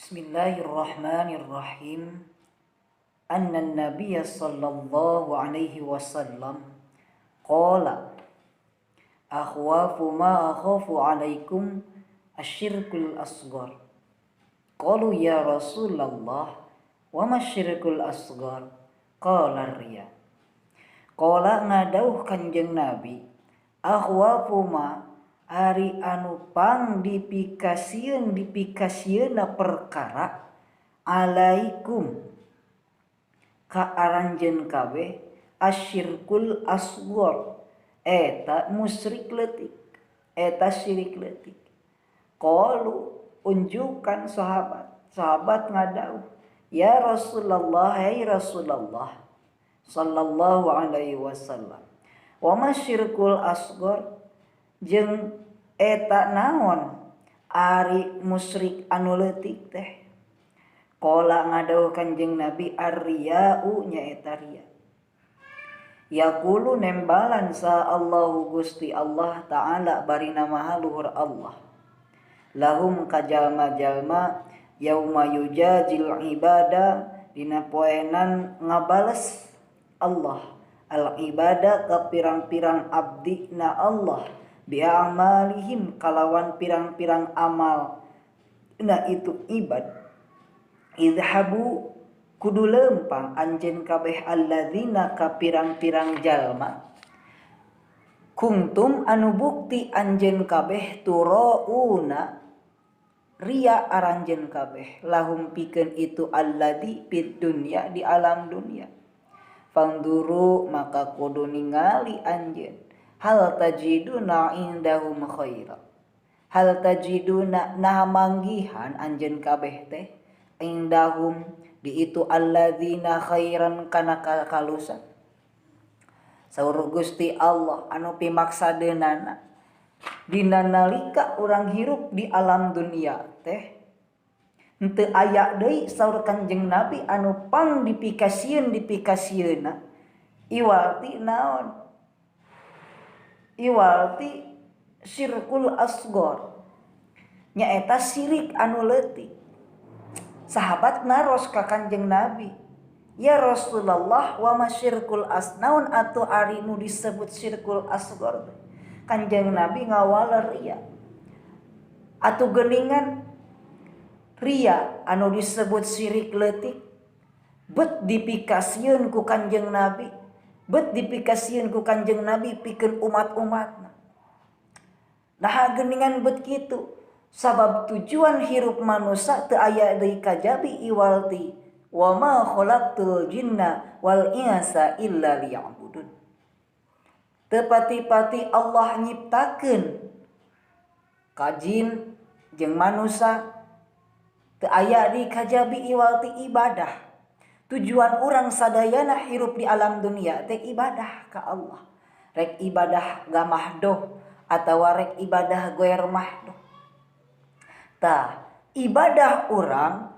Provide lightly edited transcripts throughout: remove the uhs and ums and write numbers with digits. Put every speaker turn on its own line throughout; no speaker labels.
Bismillahirrahmanirrahim. Anna Nabiya sallallahu alaihi wasallam qala akhwafu ma akhafu alaikum asyirkul asghar. Qalu ya Rasulullah wa ma syirkul asghar? Qala riya. Qala ngadauh Kanjeng Nabi, akhwafu ma ari anu pang dipikasieun dipikasieunna perkara alaikum ka aranjeun kabeh asyirkul asghar, eta musyrik leutik, eta syirik leutik. Qalu unjukan sahabat, sahabat ngadauh, ya Rasulullah, hai Rasulullah sallallahu alaihi wasallam, wa ma syirkul asghar, jeung eta naon ari musyrik anu leutik teh? Qala ngadauh Kanjeng Nabi, ar-riya'u nyaeta riya. Yaqulu nembalan sa Allahu Gusti Allah Ta'ala barina maha luhur Allah, lahum ka jalma-jalma yauma yujazil ibada dina poenan ngabales Allah al ibada ka pirang-pirang abdi na Allah bi'amalihim kalawan pirang-pirang amal na itu ibad. Idhabu kudu lempang anjeun kabeh alladzina ka pirang-pirang jalma kuntum anu bukti anjeun kabeh turauna ria aranjeun kabeh lahum pikeun itu alladzi fid dunya di alam dunya. Fangduru maka kudu ningali anjeun hal tajiduna indahum khaira, hal tajiduna nah manggihan anjeun kabeh teh indahum di itu alladzina khairan kana kalusan. Saur Gusti Allah anu pimaksadeunana dina nalika urang hirup di alam dunia teh henteu aya deui saur Kanjeng Nabi anu pang dipikasieun dipikasieunna iwalti naon, iwalti syirkul asghar, nyaeta syirik anu leutik. Sahabat naros ka Kanjeng Nabi, ya Rasulullah wa ma syirkul asnaun atuh ari nu disebut syirkul asghar? Kanjeng Nabi ngawaler riya. Atuh geuningan ria anu disebut syirik leutik bet dipikasieun ku Kanjeng Nabi, bet dipikasieun ku Kanjeng Nabi pikeun umat-umatna. Nah geuningan bet kitu sabab tujuan hirup manusia teu aya deui kajabi iwalti wa ma khalaqtul jinna wal insa illa liya'budun. Teu pati-pati Allah nyiptakeun ka jin jeung manusia teu aya deui kajabi iwalti ibadah. Tujuan urang sadayana hirup di alam dunia teh ibadah ka Allah. Rek ibadah gamahdoh atawa rek ibadah goer mahdoh. Tah, ibadah urang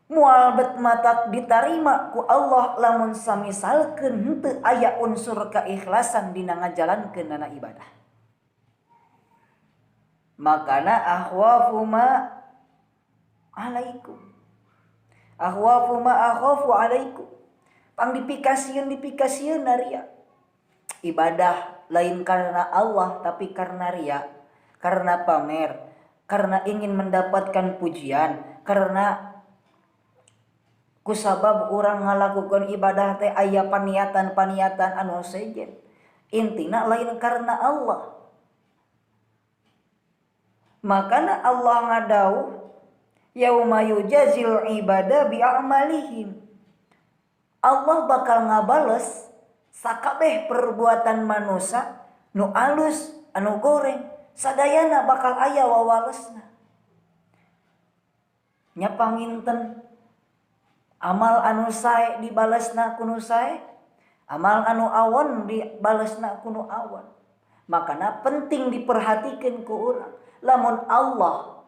moal bet matak ditarima ku Allah lamun samisalkeun henteu aya unsur keikhlasan dina ngajalankeunana ibadah. Makana akhwafu ma alaikum, akhwafu ma akhafu alaikum, pang dipikasieun dipikasieun ria. Ibadah lain karena Allah tapi karena ria, karena pamer, karena ingin mendapatkan pujian, karena kusabab urang ngalakukeun ibadah teh aya paniatan-paniatan anu sejen. Intina lain karena Allah. Makana Allah ngadauh yauma yujazil ibada bi'amalihim. Allah bakal ngabales sakabeh perbuatan manusia nu alus anu goreng, sadayana bakal aya wawalesna. Nya panginten amal anu sae dibalesna ku nu sae, amal anu awon dibalesna ku nu awon. Makana penting diperhatikeun ku urang. Lamun Allah,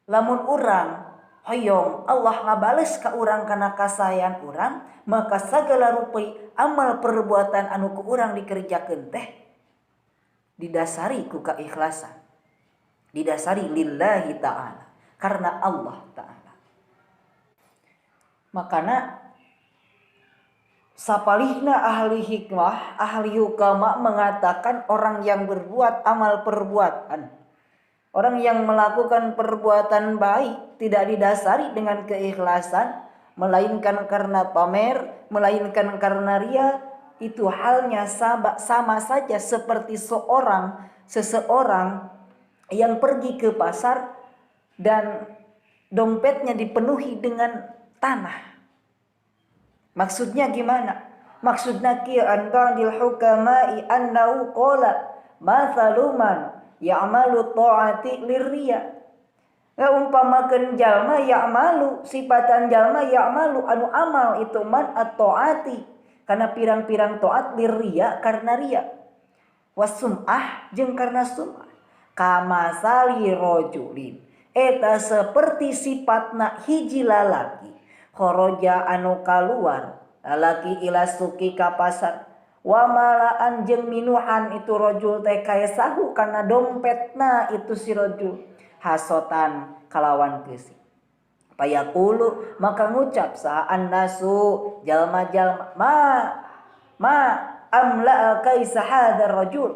lamun urang hoyong Allah ngabales ka urang kana kasayan urang, maka sagala rupi amal perbuatan anu ku urang dikerjakeun teh didasari ku keikhlasan, didasari lillahi ta'ala. Karena Allah Ta'ala. Makana sapalihna ahli hikmah, ahli hukama mengatakan orang yang berbuat amal perbuatan, orang yang melakukan perbuatan baik tidak didasari dengan keikhlasan, melainkan karena pamer, melainkan karena ria, itu halnya sama saja seperti seseorang yang pergi ke pasar dan dompetnya dipenuhi dengan tanah. Maksudnya gimana? Maksudnya kieu an ba'dil hukama'i annahu qala mathalu man ya'malu ta'ati lirriya. Umpamakeun jalma ya'malu, sifatan jalma ya'malu anu amal itu man at-ta'ati karena pirang-pirang taat lirriya karena riya. Wasum'ah jeung karena sum'ah. Kamasali rajulin eta seperti sifatna hiji lalaki kharaja anu kaluar lalaki ila suki ka pasar wa malaan jeung minuhan itu rajul teh kaesahu kana dompetna itu si rajul hasotan kalawan keusik. Payaqulu maka ngucap saha annasu jalma-jalma ma amla kaisa hadzal rajul,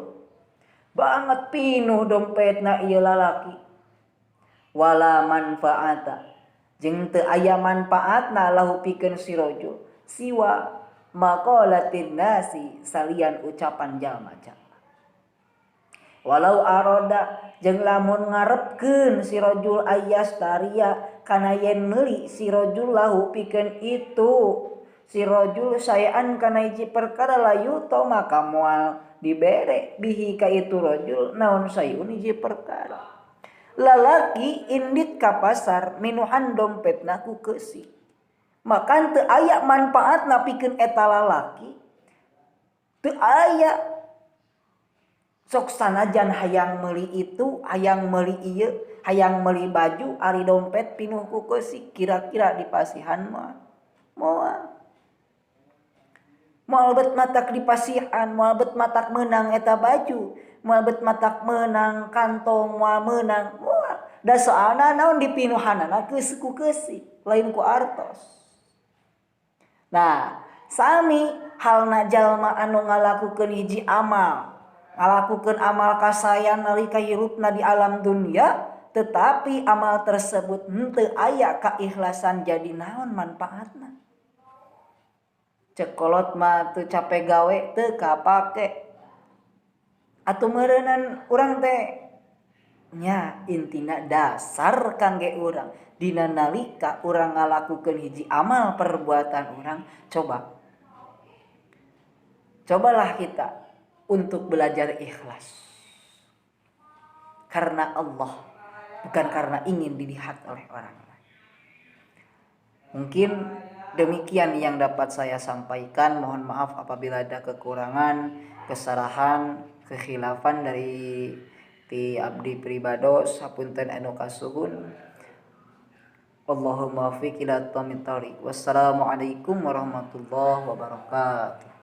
banget pinuh dompetna ieu lalaki. Wala manfaata jeung teu aya manfaatna lahu pikeun si rajul siwa maqalatin nasi salian ucapan jalma-jalma. Walau aroda jeung lamun ngarepkeun si rajul ayas taria kana yen meuli si rajul lahu pikeun itu si rajul saean kana hiji perkara layu to maka moal dibere bihi ka itu rajul naon sayun hiji perkara. Lalaki indit ka pasar minuhan dompetna ku keusik, maka teu aya manfaatna pikeun eta lalaki, teu aya. Sok sanajan hayang meuli itu, hayang meuli ieu, hayang meuli baju, ari dompet pinuh ku keusik, kira-kira dipasihan mah moal. Moal bet matak dipasihan, moal bet matak meunang eta baju, moal bet matak meunang kantong, moal meunang, moal. Da soalna naon dipinuhanana geus ku keusik, lain ku artos. Nah, sami halna jalma anu ngalakukeun hiji amal, ngalakukeun amal kasayan nalika hirupna di alam dunia, tetapi amal tersebut henteu aya kaikhlasan jadi naon manfaatna. Cek kolot mah teu capek gawe teu kapake. Atuh meureunnan urang teh nya intina dasar kangge urang dina nalika urang ngalakukeun hiji amal perbuatan urang, cobalah kita untuk belajar ikhlas karena Allah, bukan karena ingin dilihat oleh orang lain. Mungkin demikian yang dapat saya sampaikan. Mohon maaf apabila ada kekurangan, kesalahan, kekhilafan dari ti abdi pribados. Hapunten anu kasuhun. Allahumma fiq ila thamit thariq. Wassalamualaikum warahmatullahi wabarakatuh.